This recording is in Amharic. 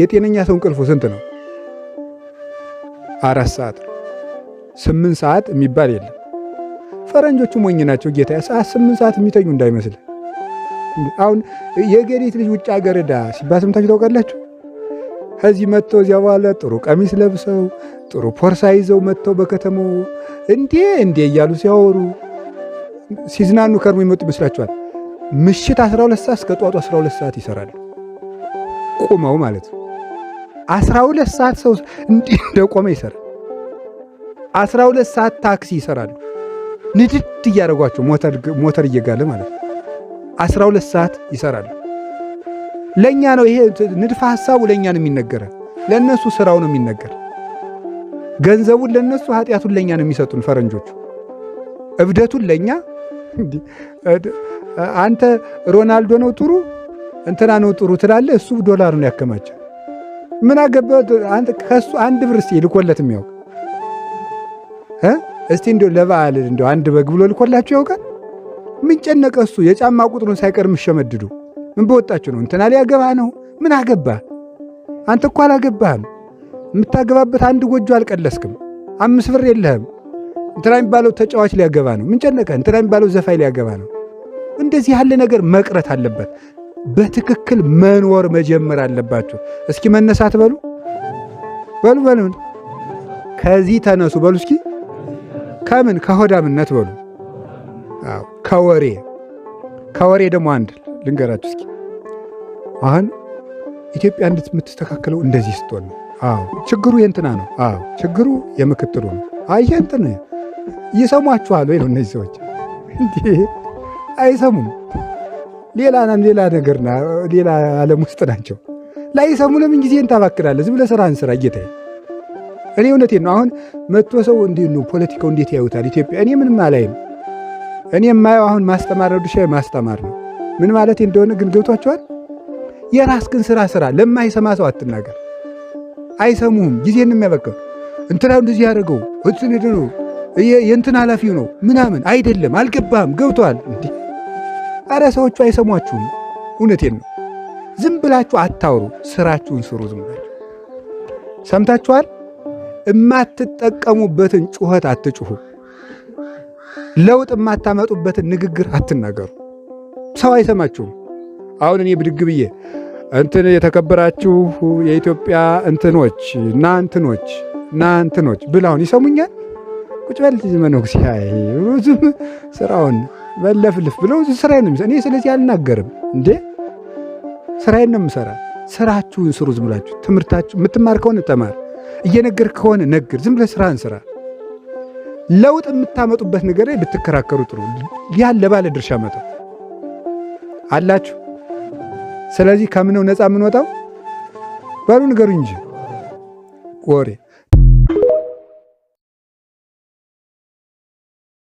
የጤነኛ ሰው እንቅልፉ ስንት ነው? 4 ሰዓት ነው። 8 ሰዓት የሚባል የለም። ፈረንጆቹ ሞኝ ናቸው ጌታ። ሰዓት 8 ሰዓት የሚተኙ እንዳይመስል። አሁን የገሊት ልጅ ውጭ ሀገር ሄዳ ሲባል ሰምታችሁ ታውቃላችሁ? ከዚህ መጥተው እዚያ በኋላ ጥሩ ቀሚስ ለብሰው ጥሩ ፖርሳ ይዘው መጥተው በከተማው እንዴ እንዴ እያሉ ሲያወሩ ሲዝናኑ ከርሞ ይመጡ ይመስላችኋል? ምሽት 12 ሰዓት እስከ ጠዋቱ 12 ሰዓት ይሰራሉ። ቁመው ማለት ነው። 12 ሰዓት ሰው እንዲህ እንደቆመ ይሰራል። 12 ሰዓት ታክሲ ይሰራሉ። ንድድ እያደረጓቸው ሞተር እየጋለ ማለት ነው። 12 ሰዓት ይሰራሉ። ለእኛ ነው ይሄ ንድፈ ሐሳቡ ለእኛ ነው የሚነገረን። ለእነሱ ስራው ነው የሚነገር። ገንዘቡን ለእነሱ፣ ኃጢአቱን ለእኛ ነው የሚሰጡን ፈረንጆቹ። እብደቱን ለእኛ። አንተ ሮናልዶ ነው ጥሩ፣ እንትና ነው ጥሩ ትላለህ። እሱ ዶላር ነው ያከማቸ። ምን አገባህ አንተ? ከእሱ አንድ ብር እስቲ ልኮለት የሚያውቅ እስቲ እንዲያው ለበዓል እንዲያው አንድ በግ ብሎ ልኮላችሁ ያውቃል? ምን ጨነቀ እሱ? የጫማ ቁጥሩን ሳይቀር የምሸመድዱ ምን በወጣችሁ ነው? እንትና ሊያገባ ነው። ምን አገባ? አንተ እኮ አላገባህም። የምታገባበት አንድ ጎጆ አልቀለስክም። 5 ብር የለህም። እንትና የሚባለው ተጫዋች ሊያገባ ነው። ምን ጨነቀ? እንትና የሚባለው ዘፋኝ ሊያገባ ነው። እንደዚህ ያለ ነገር መቅረት አለበት። በትክክል መኖር መጀመር አለባችሁ። እስኪ መነሳት በሉ፣ በሉ፣ በሉ፣ ከዚህ ተነሱ በሉ። እስኪ ከምን? ከሆዳምነት በሉ። አዎ፣ ከወሬ ደግሞ አንድ ልንገራችሁ እስኪ። አሁን ኢትዮጵያ የምትስተካከለው እንደዚህ ስትሆን ነው። አዎ፣ ችግሩ የእንትና ነው። አዎ፣ ችግሩ የምክትሉ ነው። አይ እንትን ይሰሟችኋል ወይ ነው? እነዚህ ሰዎች እንዲህ አይሰሙም። ሌላ ሌላ ነገር፣ ሌላ ዓለም ውስጥ ናቸው። ላይሰሙ ለምን ጊዜን ታባክናለህ? ዝም ብለህ ስራህን ስራ ጌታዬ። እኔ እውነቴን ነው። አሁን መጥቶ ሰው እንዴት ነው ፖለቲካው፣ እንዴት ያዩታል ኢትዮጵያ? እኔ ምንም አላይም። እኔ የማየው አሁን ማስተማር ነው፣ ድርሻዬ ማስተማር ነው። ምን ማለት እንደሆነ ግን ገብቷቸዋል። የራስህን ስራ ስራ። ለማይሰማ ሰው አትናገር። አይሰሙህም። ጊዜን የሚያበቅም እንትና እንደዚህ ያደርገው እንትን ነው፣ የእንትን ኃላፊው ነው ምናምን አይደለም። አልገባህም? ገብቶሃል? እንዲህ አረ ሰዎቹ አይሰሟችሁም። እውነቴን ነው። ዝም ብላችሁ አታውሩ፣ ስራችሁን ስሩ። ዝም ብላችሁ ሰምታችኋል። የማትጠቀሙበትን ጩኸት አትጩሁ። ለውጥ የማታመጡበትን ንግግር አትናገሩ። ሰው አይሰማችሁም። አሁን እኔ ብድግ ብዬ እንትን የተከበራችሁ የኢትዮጵያ እንትኖች እና እንትኖች እና እንትኖች ብል አሁን ይሰሙኛል? ቁጭ በል መነኩሴ ዝም ስራውን በለፍልፍ ብለው ስራዬን ነው። እኔ ስለዚህ አልናገርም እንዴ፣ ስራዬን ነው የምሰራ። ስራችሁን ስሩ። ዝም ብላችሁ ትምህርታችሁ የምትማር ከሆነ ተማር፣ እየነገርክ ከሆነ ነግር። ዝም ብለህ ስራህን ስራ። ለውጥ የምታመጡበት ነገር ላይ ብትከራከሩ ጥሩ። ያን ለባለ ድርሻ መተው አላችሁ። ስለዚህ ከምነው ነፃ የምንወጣው በሉ ንገሩ እንጂ ወሬ